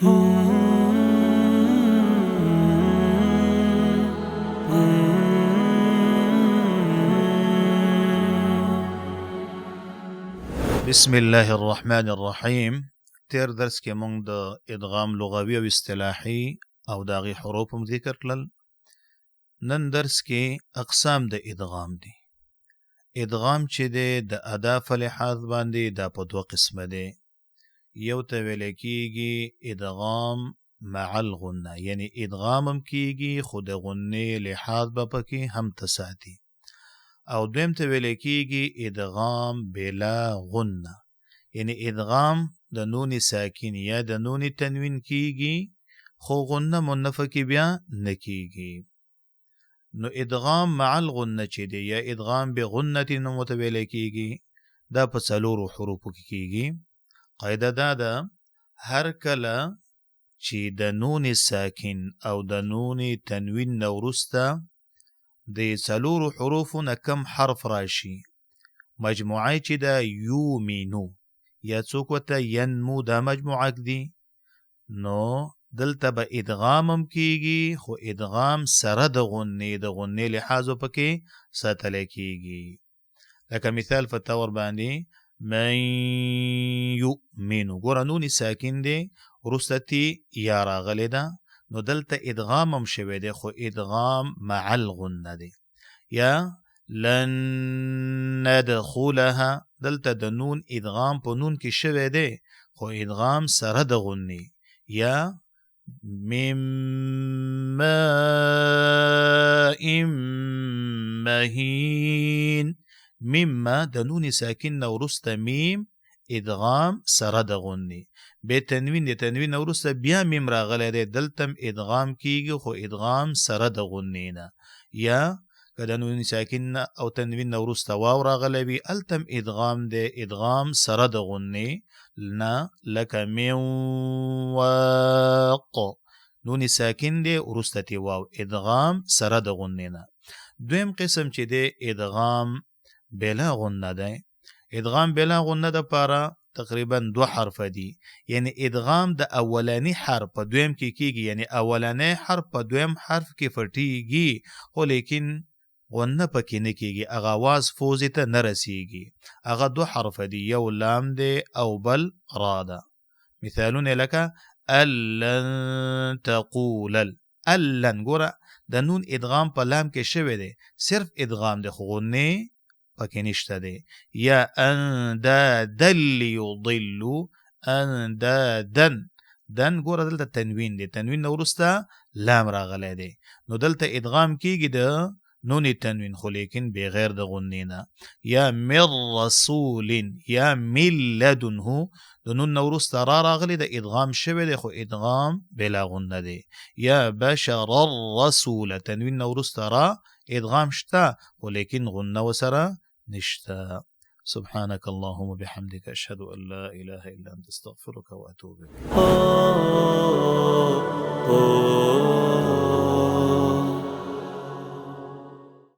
بسم الله الرحمن الرحیم. تیر درس کې مونږ د ادغام لغوي او اصطلاحي او د هغې حروف هم ذکر کړل. نن درس کې اقسام د ادغام دي. ادغام چې دی د ادا په لحاظ باندې دا په دوه قسمه دی. یو ته ویل کېږي ادغام مع الغنه، یعنی ادغام هم کېږي خو د غنې لحاظ به پکې هم تساتي. او دویم ته ویل کېږي ادغام بلا غنه، یعنی ادغام د نون ساکن یا د نون تنوین کېږي خو غنه منفه کې بیا نه کېږي. نو ادغام مع الغنه چې دی یا ادغام بغنة نوم ورته ویل کېږي، دا په څلورو حروفو کې کېږي. قاعده دا ده، هر کله چې د نون ساکن او د نون تنوین نه وروسته د څلورو حروفو نه کم حرف راشي، مجموعه چې ده یومینو یا څوک ورته ینمو، دا مجموعه دي، نو دلته به ادغام هم کیږي خو ادغام سره د غنې، د غنې لحاظ پکې ساتلی کیږي. لکه مثال په طور باندې من یؤمنو، ګوره نون ساکن دی وروسته تی یا راغلې ده، نو دلته ادغام هم شوی دی خو ادغام مع الغنه دی. یا لن ندخلها، دلته د نون ادغام په نون کې شوی دی خو ادغام سره د غنې. یا من ماء مهین، مما د نون ساکن نه وروسته میم ادغام سره د غنې، به تنوین د تنوین نه وروسته بیا میم راغلی دی، دلته هم ادغام کیږي خو ادغام سره د غنې نه. یا که د نون ساکن نه او تنوین نه وروسته واو راغلی وي، هلته هم ادغام دی، ادغام سره د غنې نه، لکه من واق، نون ساکن دی وروسته ترې واو، ادغام سره د غنې نه. دویم قسم چې دی ادغام بلا غنه دی. ادغام بلا غنه د پاره تقریبا دوه حرفه دي، یعنی ادغام د اولنی حرف په دویم کې کیږي، یعنی اولنی حرف په دویم حرف کې فټیږي خو لیکن غنه پکې نه کیږي، هغه اواز فوزې ته نه رسیږي. هغه دوه حرفه دي، یو لام دی او بل را ده. مثالونه لکه الن تقول، الن، ګوره د نون ادغام په لام کې شوی دی، صرف ادغام دی خو غنې پکې نشته دی. یا اندادا لیضلو، اندادا، دن ګوره دلته تنوین دی، تنوین نه وروسته لام راغلی دی، نو دلته ادغام کیږي د نون تنوین خو لیکن بغیر د غنې نه. یا من رسول، یا من لدنه، د نون نه وروسته را راغلی د ادغام شوی دی خو ادغام بلا غنه دی. یا بشر الرسول، تنوین نه وروسته را ادغام شته خو لیکن غنه وسره نشته. سبحانك اللهم وبحمدك، أشهد أن لا إله إلا أنت، أستغفرك وأتوب إليك.